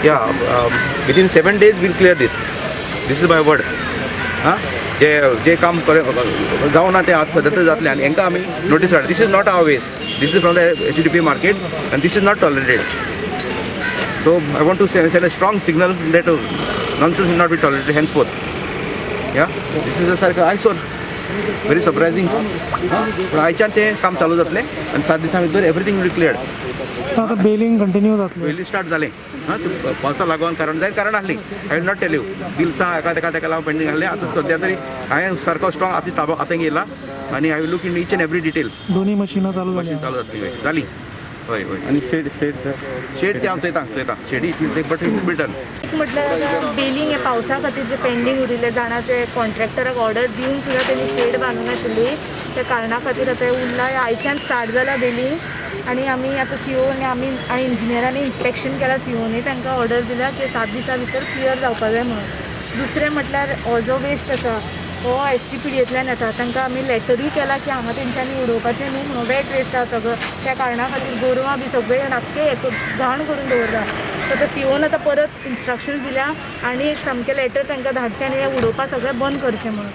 Yeah, within 7 days we'll clear this. This is my word. हां, जे जे काम जावना तें आतां सद्या जातलें आनी हांकां आमी नोटीस काडटा. This is not our waste. This is from the HDP market and this is not tolerated. So I want to send a strong signal that nonsense will not be tolerated henceforth. Yeah, this is a सारको आयसोर, very सरप्रायझींग. पूण आयच्यान तें काम चालू जातलें आनी 7 दिसां भितर एवरीथींग will cleared. आतां बेलिंग कंटिन्यू जातलें? पयलीं स्टार्ट जालें. हां, पावसा लागून कारण जाय कारण आसली. I will not tell you. बिल्सां हेका तेका तेका लागून पेंडींग आसलें. आतां सद्या तरी हांवें सारको स्ट्रॉंग आतां ताबो आतां येयला आनी I will look in each and every detail. दोन्ही मशिनां चालू मशीन जाली? चालू जातली, जाली, हय. आनी शेड शेड सर? शेड ते हांव चोयता चोयता. शेडी, but it be done. एक म्हटल्यार आतां बेलिंग हे पावसा खातीर जे पेंडींग उरिल्ले जाणा, ते कॉन्ट्रॅक्टराक ऑर्डर दिवन सुद्दां तेणी शेड बांदूंक नाशिल्ली. त्या कारणा खातीर आतां हें उरलां. हें आयच्यान स्टार्ट जाला बेलिंग आनी आमी आतां सीओ आनी आमी आनी इंजिनियरांनी इन्स्पेक्शन केलां. सीओनी तांकां ऑर्डर दिल्या की 7 दिसां भितर क्लियर जावपा जाय म्हणून. दुसरें म्हटल्यार हो जो वेस्ट आसा हो एसजीपीडीएंतल्यान येता. तांकां आमी लेटरूय केला की हांगा तेंच्यांनी उडोवपाचें न्हू म्हणून. वेट वेस्ट आसा सगळो, त्या कारणा खातीर गोरवां बी सगळें आख्खें हें घाण करून दवरता. सो आतां सीओन आतां परत इन्स्ट्रक्शन्स दिल्या आनी एक सामकें लेटर तांकां धाडचें आनी हें उडोवपा सगळें बंद करचें म्हणून.